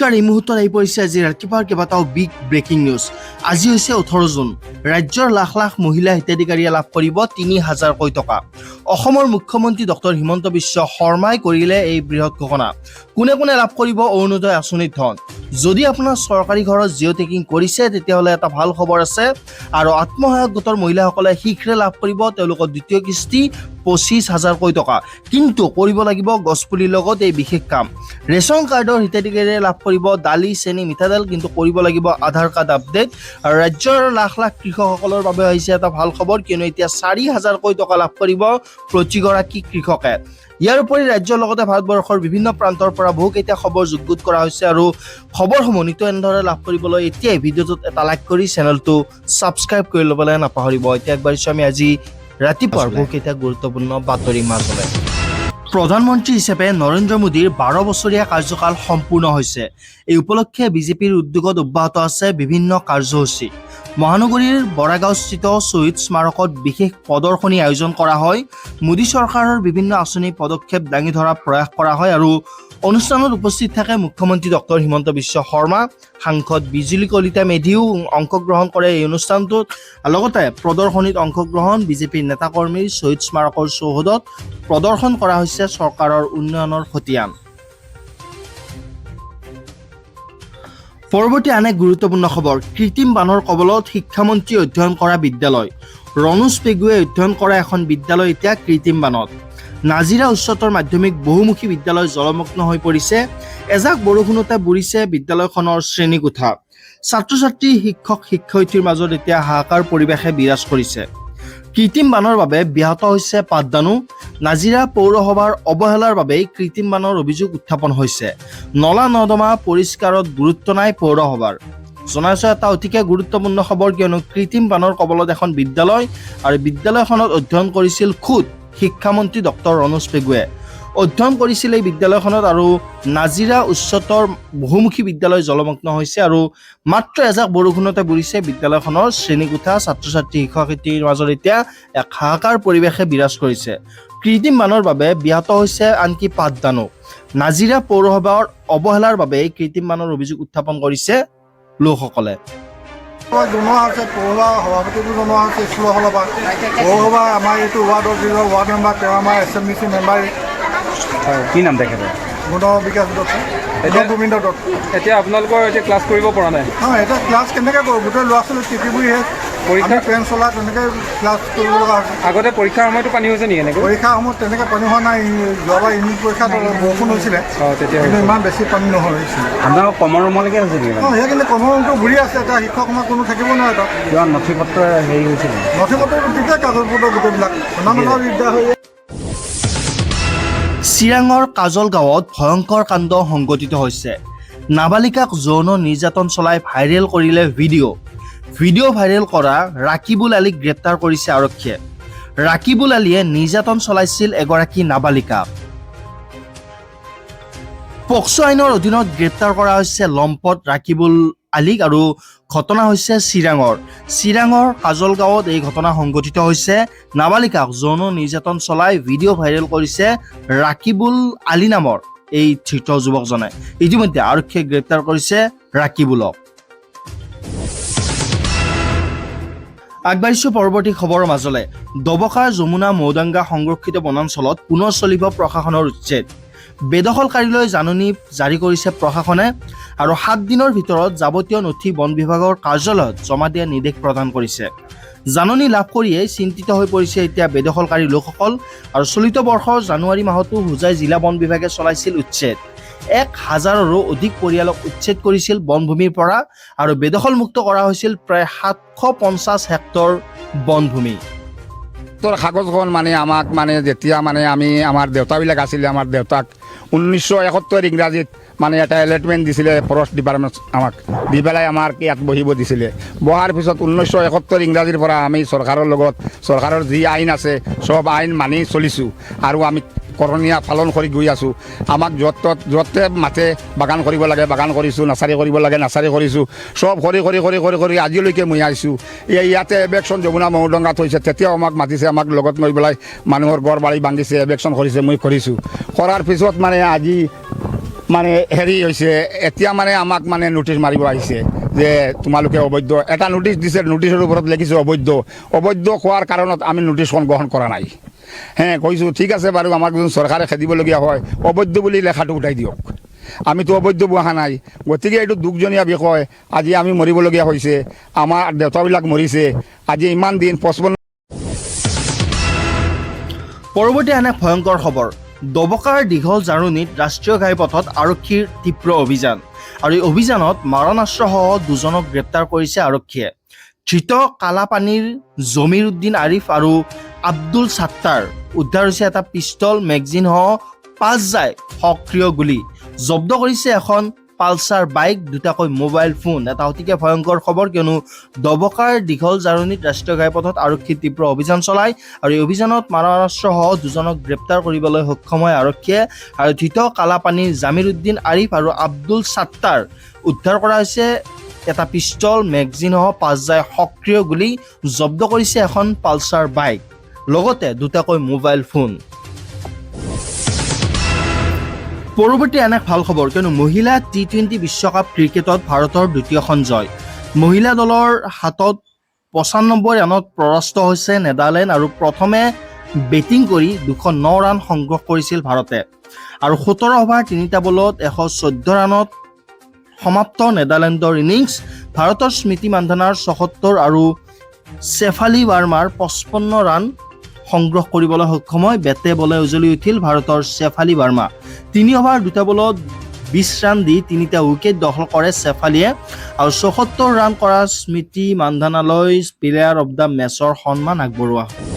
নমস্কাৰ, এই মুহূৰ্তত আহি পৰিছে আজি ৰাতিপুৱাৰ কেইবাটাও বিগ ব্ৰেকিং নিউজ। আজি হৈছে 18 জুন। ৰাজ্যৰ লাখ লাখ মহিলা হিতাধিকাৰীয়ে লাভ কৰিব 3000কৈ টকা। অসমৰ মুখ্যমন্ত্ৰী ডক্টৰ হিমন্ত বিশ্ব শৰ্মাই কৰিলে এই বৃহৎ ঘোষণা। কোনে কোনে লাভ কৰিব অৰুণোদয় আঁচনিৰ ধন? যদি আপোনাৰ চৰকাৰী ঘৰত জিঅ' টেগিং কৰিছে, তেতিয়াহ'লে এটা ভাল খবৰ আছে আৰু আত্মসহায়ক গোটৰ মহিলাসকলে শীঘ্ৰে লাভ কৰিব তেওঁলোকৰ দ্বিতীয় কিস্তি 25,000কৈ টকা। কিন্তু কৰিব লাগিব গছপুলিৰ লগত এই বিশেষ কাম। ৰেচন কাৰ্ডৰ হিতাধিকাৰীয়ে লাভ কৰিব দালি, চেনি, মিঠাতেল, কিন্তু কৰিব লাগিব আধাৰ কাৰ্ড আপডেট। আৰু ৰাজ্যৰ লাখ লাখ কৃষকসকলৰ বাবে আহিছে এটা ভাল খবৰ, কিয়নো এতিয়া 4000কৈ টকা লাভ কৰিব প্ৰতিগৰাকী কৃষকে। ইয়াৰ উপৰি ৰাজ্যৰ লগতে ভাৰতবৰ্ষৰ বিভিন্ন প্ৰান্তৰ পৰা বহুকেইটা খবৰ যুগুত কৰা হৈছে আৰু খবৰসমূহ নিতৌ এনেদৰে লাভ কৰিবলৈ এতিয়াই ভিডিঅ'টোত এটা লাইক কৰি চেনেলটো ছাবস্ক্ৰাইব কৰি ল'বলৈ নাপাহৰিব। এতিয়া আগবাঢ়িছোঁ আমি আজি ৰাতিপুৱাৰ বহুকেইটা গুৰুত্বপূৰ্ণ বাতৰিৰ মাজলৈ। প্ৰধানমন্ত্ৰী হিচাপে নৰেন্দ্ৰ মোদীৰ 12 বছৰীয়া কাৰ্যকাল সম্পূৰ্ণ হৈছে। এই উপলক্ষে বিজেপিৰ উদ্যোগত অব্যাহত আছে বিভিন্ন কাৰ্যসূচী। মহানগৰীৰ বৰাগাঁওস্থিত শ্বহীদ স্মাৰকত বিশেষ প্ৰদৰ্শনী আয়োজন কৰা হয়। মোদী চৰকাৰৰ বিভিন্ন আঁচনি, পদক্ষেপ দাঙি ধৰাৰ প্ৰয়াস কৰা হয় আৰু অনুষ্ঠানত উপস্থিত থাকে মুখ্যমন্ত্ৰী ডক্টৰ হিমন্ত বিশ্ব শৰ্মা, সাংসদ বিজুলী কলিতা মেধিও অংশগ্ৰহণ কৰে এই অনুষ্ঠানটোত। লগতে প্ৰদৰ্শনীত অংশগ্ৰহণ বিজেপিৰ নেতাকৰ্মীৰ। শ্বহীদ স্মাৰকৰ চৌহদত প্ৰদৰ্শন কৰা হৈছে চৰকাৰৰ উন্নয়নৰ খতিয়ান। পৰৱৰ্তী আন এক গুৰুত্বপূৰ্ণ খবৰ, কৃত্ৰিম বানৰ কবলত শিক্ষামন্ত্ৰী অধ্যয়ন কৰা বিদ্যালয়। ৰণোজ পেগুৱে অধ্যয়ন কৰা এখন বিদ্যালয় এতিয়া কৃত্ৰিম বানত। নাজিৰা উচ্চতৰ মাধ্যমিক বহুমুখী বিদ্যালয় জলমগ্ন হৈ পৰিছে। এজাক বৰষুণতে বুৰিছে বিদ্যালয়খনৰ শ্ৰেণীকোঠা। ছাত্ৰ ছাত্ৰী, শিক্ষক শিক্ষয়িত্ৰীৰ মাজত এতিয়া হাহাকাৰ পৰিৱেশে বিৰাজ কৰিছে। কৃত্ৰিম বানৰ বাবে ব্যাহত হৈছে পাঠদানো। নাজিৰা পৌৰসভাৰ অৱহেলাৰ বাবেই কৃত্ৰিম বানৰ অভিযোগ উত্থাপন হৈছে। নলা নৰ্দমা পৰিষ্কাৰত গুৰুত্ব নাই পৌৰসভাৰ। জনাইছো এটা অতিকে গুৰুত্বপূৰ্ণ খবৰ, কিয়নো কৃত্ৰিম বানৰ কবলত এখন বিদ্যালয় আৰু বিদ্যালয়খনত অধ্যয়ন কৰিছিল খোদ শিক্ষামন্ত্ৰী ডক্টৰ ৰণোজ পেগুৱে। অধ্যয়ন কৰিছিল এই বিদ্যালয়খনত আৰু নাজিৰা উচ্চতৰ বহুমুখী বিদ্যালয় জলমগ্ন হৈছে আৰু মাত্ৰ এজাক বৰষুণতে বুৰিছে বিদ্যালয়খনৰ শ্ৰেণীকোঠা। ছাত্ৰ ছাত্ৰী, শিক্ষক শিক্ষয়িত্ৰীৰ মাজত এতিয়া এক হাহাকাৰ পৰিৱেশে বিৰাজ কৰিছে। কৃত্ৰিম বানৰ বাবে ব্যাহত হৈছে আনকি পাঠদানো। নাজিৰা পৌৰসভাৰ অৱহেলাৰ বাবে এই কৃত্ৰিম বানৰ অভিযোগ উত্থাপন কৰিছে লোকসকলে। জনোৱা হৈছে, পৌৰসভা সভাপতিকো জনোৱা হৈছে স্কুলৰ ফালৰ পৰা। পৌৰসভা আমাৰ এইটো ৱাৰ্ডৰ যিজন ৱাৰ্ড মেম্বাৰ, তেওঁ আমাৰ S M B C member. হয়, কি নাম তেখেতৰ? গুণ বিকাশ দত্ত, গুণ গোবিন্দ দত্ত। এতিয়া আপোনালোকৰ এতিয়া ক্লাছ কৰিব পৰা নাই? অঁ, এতিয়া ক্লাছ কেনেকৈ কৰোঁ? গোটেই ল'ৰা ছোৱালী তিতি বুৰি শেষ। পৰীক্ষা? আমি পেন চলাই তেনেকৈ ক্লাছ কৰিব লগা হৈছে। আগতে পৰীক্ষাৰ সময়তো পানী হৈছে নেকি এনেকৈ? পৰীক্ষাৰ সময়ত তেনেকৈ পানী হোৱা নাই। যোৱাবাৰ ইউনিট পৰীক্ষাত বৰষুণ হৈছিলে, অঁ, তেতিয়া কিন্তু হৈছে। ইমান বেছি পানী নহৈছিলে। আপোনালোকৰ কমন ৰুমলৈকে হৈছে নেকি? অঁ, সেইখিনি কমন ৰুমটো বুৰি আছে। এতিয়া শিক্ষক আমাৰ কোনো থাকিব নোৱাৰে তাত। কিবা নথি পত্ৰ হেৰি হৈছে নেকি? নথি পত্ৰ তেতিয়া কাগজ পত্ৰ গোটেইবিলাক নানা দিগদাৰ হৈ যায়। চিৰাঙৰ কাজলগাঁৱত ভয়ংকৰ কাণ্ড সংঘটিত হৈছে। নাবালিকাক যৌন নিৰ্যাতন চলাই ভাইৰেল কৰিলে ভিডিঅ'। ভিডিঅ' ভাইৰেল কৰা ৰাকিবুল আলীক গ্ৰেপ্তাৰ কৰিছে আৰক্ষীয়ে। ৰাকিবুল আলীয়ে নিৰ্যাতন চলাইছিল এগৰাকী নাবালিকাক। পক্সো আইনৰ অধীনত গ্ৰেপ্তাৰ কৰা হৈছে লম্পট ৰাকিবুল আলীক আৰু ঘটনা হৈছে চিৰাঙৰ। চিৰাঙৰ কাজলগাঁৱত এই ঘটনা সংঘটিত হৈছে। নাবালিকাক যৌন নিৰ্যাতন চলাই ভিডিঅ' ভাইৰেল কৰিছে ৰাকিবুল আলী নামৰ এই ধৃত যুৱকজনে। ইতিমধ্যে আৰক্ষীয়ে গ্ৰেপ্তাৰ কৰিছে ৰাকিবুলক। আগবাঢ়িছো পৰৱৰ্তী খবৰৰ মাজলৈ। ডবকাৰ যমুনা মৌদাংগা সংৰক্ষিত বনাঞ্চলত পুনৰ চলিব প্ৰশাসনৰ উচ্ছেদ। বেদখলকাৰীলৈ জাননী জাৰি কৰিছে প্ৰশাসনে আৰু 7 দিনৰ ভিতৰত যাৱতীয় নথি বন বিভাগৰ কাৰ্যালয়ত জমা দিয়াৰ নিৰ্দেশ প্ৰদান কৰিছে। জাননী লাভ কৰিয়েই চিন্তিত হৈ পৰিছে এতিয়া বেদখলকাৰী লোকসকল। আৰু চলিত বৰ্ষৰ জানুৱাৰী মাহতো হোজাই জিলা বন বিভাগে চলাইছিল উচ্ছেদ। 1000ৰো অধিক পৰিয়ালক উচ্ছেদ কৰিছিল বনভূমিৰ পৰা আৰু বেদখলমুক্ত কৰা হৈছিল প্ৰায় 750 হেক্টৰ বনভূমি। তোৰ কাগজখন মানে আমাক মানে যেতিয়া মানে আমি আমাৰ দেউতাবিলাক আছিলে, আমাৰ দেউতাক 1971 ইংৰাজীত মানে এটা এলটমেণ্ট দিছিলে ফৰেষ্ট ডিপাৰ্টমেণ্ট আমাক দি পেলাই আমাৰ ইয়াত বহিব দিছিলে। বহাৰ পিছত 1971 ইংৰাজীৰ পৰা আমি চৰকাৰৰ লগত, চৰকাৰৰ যি আইন আছে চব আইন মানি চলিছোঁ আৰু আমি কৰণীয়া পালন কৰি গৈ আছোঁ। আমাক য'ত ত'ত য'তে মাতে বাগান কৰিব লাগে বাগান কৰিছোঁ, নাৰ্চাৰী কৰিব লাগে নাৰ্চাৰী কৰিছোঁ, চব কৰি কৰি কৰি কৰি কৰি আজিলৈকে মই আহিছোঁ। এই ইয়াতে এভেকশ্যন যমুনা মৌডংগাত হৈছে, তেতিয়াও আমাক মাতিছে, আমাক লগত লৈ পেলাই মানুহৰ ঘৰ বাৰী ভাঙিছে, এভেকশ্যন কৰিছে, মই কৰিছোঁ। কৰাৰ পিছত মানে আজি মানে হেৰি হৈছে, এতিয়া মানে আমাক মানে ন'টিচ মাৰিব আহিছে যে তোমালোকে অবৈধ। এটা ন'টিচ দিছে, ন'টিচৰ ওপৰত লিখিছে অবৈধ। অবৈধ কোৱাৰ কাৰণত আমি ন'টিচখন গ্ৰহণ কৰা নাই। হে কৈছোঁ, ঠিক আছে বাৰু, আমাক যোন চৰকাৰে খেদিবলগীয়া হয়, অবৈধ বুলি লেখাটো উঠাই দিয়ক, আমিতো অবৈধ বহা নাই। গতিকে এইটো দুখজনীয়া বিষয়। আজি আমি মৰিবলগীয়া হৈছে, আমাৰ দেউতাবিলাক মৰিছে আজি ইমান দিন 55। পৰৱৰ্তী আন এক ভয়ংকৰ খবৰ। ডবকাৰ দীঘল জাৰণিত ৰাষ্ট্ৰীয় ঘাইপথত আৰক্ষীৰ তীব্ৰ অভিযান আৰু এই অভিযানত মাৰণাস্ত্ৰসহ দুজনক গ্ৰেপ্তাৰ কৰিছে আৰক্ষীয়ে। ধৃত কালাপানীৰ জমিৰ উদ্দিন আৰিফ আৰু আব্দুল ছাত্তাৰ। উদ্ধাৰ হৈছে এটা পিষ্টল, মেগজিনসহ 5 জাঁই সক্ৰিয় গুলী। জব্দ কৰিছে এখন পালচাৰ বাইক, দুটাকৈ মোবাইল ফোন। এটা অতিকে ভয়ংকৰ খবৰ, কিয়নো ডবকাৰ দীঘল জাৰণিত ৰাষ্ট্ৰীয় ঘাইপথত আৰক্ষীৰ তীব্ৰ অভিযান চলায় আৰু এই অভিযানত মাৰণাস্ত্ৰসহ দুজনক গ্ৰেপ্তাৰ কৰিবলৈ সক্ষম হয় আৰক্ষীয়ে। আৰু ধৃত কালাপানীৰ জামিৰ উদ্দিন আৰিফ আৰু আব্দুল ছাত্তাৰ। উদ্ধাৰ কৰা হৈছে এটা পিষ্টল, মেগজিনসহ 5 জাঁই সক্ৰিয় গুলী। জব্দ কৰিছে এখন পালচাৰ বাইক, লগতে দুটাকৈ মোবাইল ফোন। পৰৱৰ্তী আন এক ভাল খবৰ, কিয়নো মহিলা টি-20 বিশ্বকাপ ক্ৰিকেটত ভাৰতৰ দ্বিতীয়খন জয়। মহিলা দলৰ হাতত 95 ৰানত পৰাস্ত হৈছে নেডাৰলেণ্ড আৰু প্ৰথমে বেটিং কৰি 209 ৰান সংগ্ৰহ কৰিছিল ভাৰতে। আৰু 17 অভাৰ 3টা বলত 114 ৰানত সমাপ্ত নেডাৰলেণ্ডৰ ইনিংছ। ভাৰতৰ স্মৃতি মান্ধানাৰ 76 আৰু চেফালী বাৰ্মাৰ 55 ৰান সংগ্ৰহ কৰিবলৈ সক্ষম হয়। বেটে বলে উজলি উঠিল ভাৰতৰ চেফালী বাৰ্মা। 3 অভাৰ 2টা বলত 20 ৰান দি 3টা উইকেট দখল কৰে চেফালীয়ে। আৰু 74 ৰান কৰা স্মৃতি মান্ধানালৈ প্লেয়াৰ অফ the মেচৰ সন্মান আগবঢ়োৱা হয়।